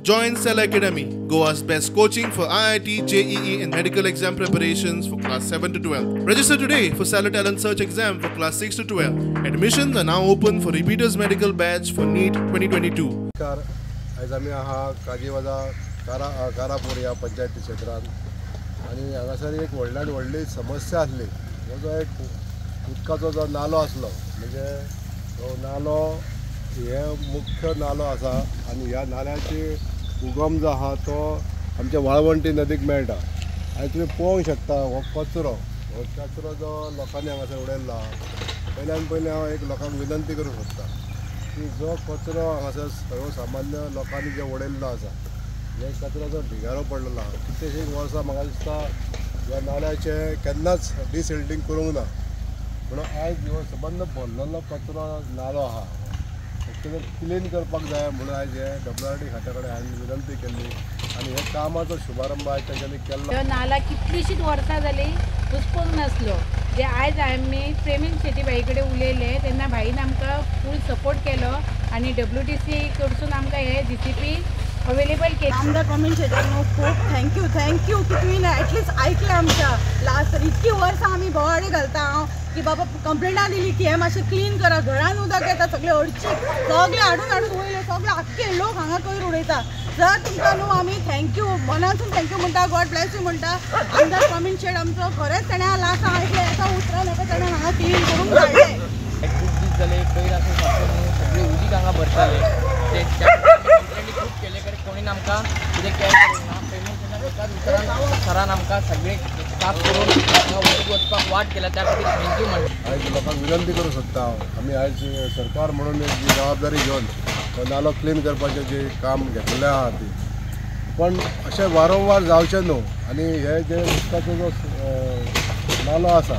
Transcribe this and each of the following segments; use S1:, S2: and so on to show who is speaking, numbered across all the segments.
S1: Join Cella Academy, Goa's best coaching for IIT, JEE and medical exam preparations for class 7 to 12. Register today for Cella Talent Search exam for class 6 to 12. Admissions are now open for repeaters medical batch for NEET 2022.
S2: नमस्कार, आयज आमी आहा काजीवाजा कारापूर ह्या पंचायती क्षेत्रांत आनी हांगासर एक व्हडल्यान व्हडली समस्या आसली. हो जो एक उदकाचो जो नालो आसलो, म्हणजे हो नालो हे मुख्य नालो आसा आनी ह्या नाल्याची उगम जो आहा तो आमच्या वाळवंटी नदीक मेळटा. आनी तुमी पळोवंक शकता हो कचरो, हो कचरो जो लोकांनी हांगासर उडयल्लो आहा. पयल्यान पयलीं हांव एक लोकांक विनंती करूंक सोदता की जो कचरो हांगासर सर्वसामान्य लोकांनी जे उडयल्लो आसा, हे कचऱ्याचो ढिगारो पडलेलो आहा. कितलेशीं वर्सां म्हाका दिसता ह्या नाल्याचें केन्नाच डिसिल्टींग करूंक ना. म्हणून आयज हो सबंद भरलेलो कचरो नालो आहा, फक्त क्लीन करपाक जाय म्हणून आयज हे WRD खात्या कडेन हांवें विनंती केल्ली आनी हे कामाचो शुभारंभ आयज तेंच्यांनी केल्लो.
S3: नाला कितलीशीच वर्सां जाली घुसपूंक नासलो. जे आयज आमी प्रेमीन शेटी भाई कडेन उलयले तेन्ना भाईन आमकां फूल सपोर्ट केलो आनी WTC कडसून आमकां हे GCP available केले.
S4: आमदार प्रवीण शेट्याक न्हू खूब thank you, thank you की तुवें एटलिस्ट आयकलें आमच्या. लास्ट इतकी वर्सां आमी भोवाडे घालता हांव की बाबा कंप्लेंटां दिली की हें मातशें क्लीन करा, घरान उदक येता, सगळें अडचीक सगळें हाडून हाडून वयले सगळे आख्खे लोक हांगा कयर उडयता. सर तुमकां न्हू आमी thank you, मनासून thank you म्हणटा, गॉड ब्लेस you म्हणटा. आमदार प्रवीण शेट आमचो खरेंच तेणें लास्ट आयकलें, एका उतरान एका तेणें हांगा क्लीन करूंक धाडलें.
S5: खूब दीस जाले कयर आसून सगळें उदीक हांगा भरतालें. ते कंप्लेंटी खूब केले कारण कोणीन आमकां कितें केअर करूंक ना. पेमेंट एकाच उतरान सरान आमकां सगळें साफ करून उदक वचपाक वाट केल्या, त्या खातीर thank you म्हणटा.
S2: आयज लोकांक विनंती करूंक सोदता हांव, आमी आयज सरकार म्हणून जी जबाबदारी घेवन हो नालो क्लीन करपाचें जें काम घेतलेलें आहा ती, पण अशें वारंवार जावचें न्हू. आनी हे जे उदकाचो जो नालो आसा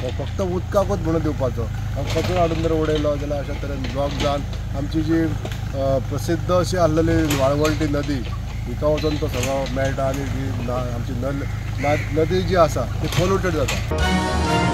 S2: हो फक्त उदकाकूच म्हणून दिवपाचो, कचरो हाडून जर उडयलो जाल्यार अशा तरेन ब्लॉक जावन आमची जी प्रसिद्ध अशी आसलेली वाळवंटी नदी हिका वचून तो सगळो मेळटा आनी जी आमची नदी जी आसा ती पोल्युटेड जाता.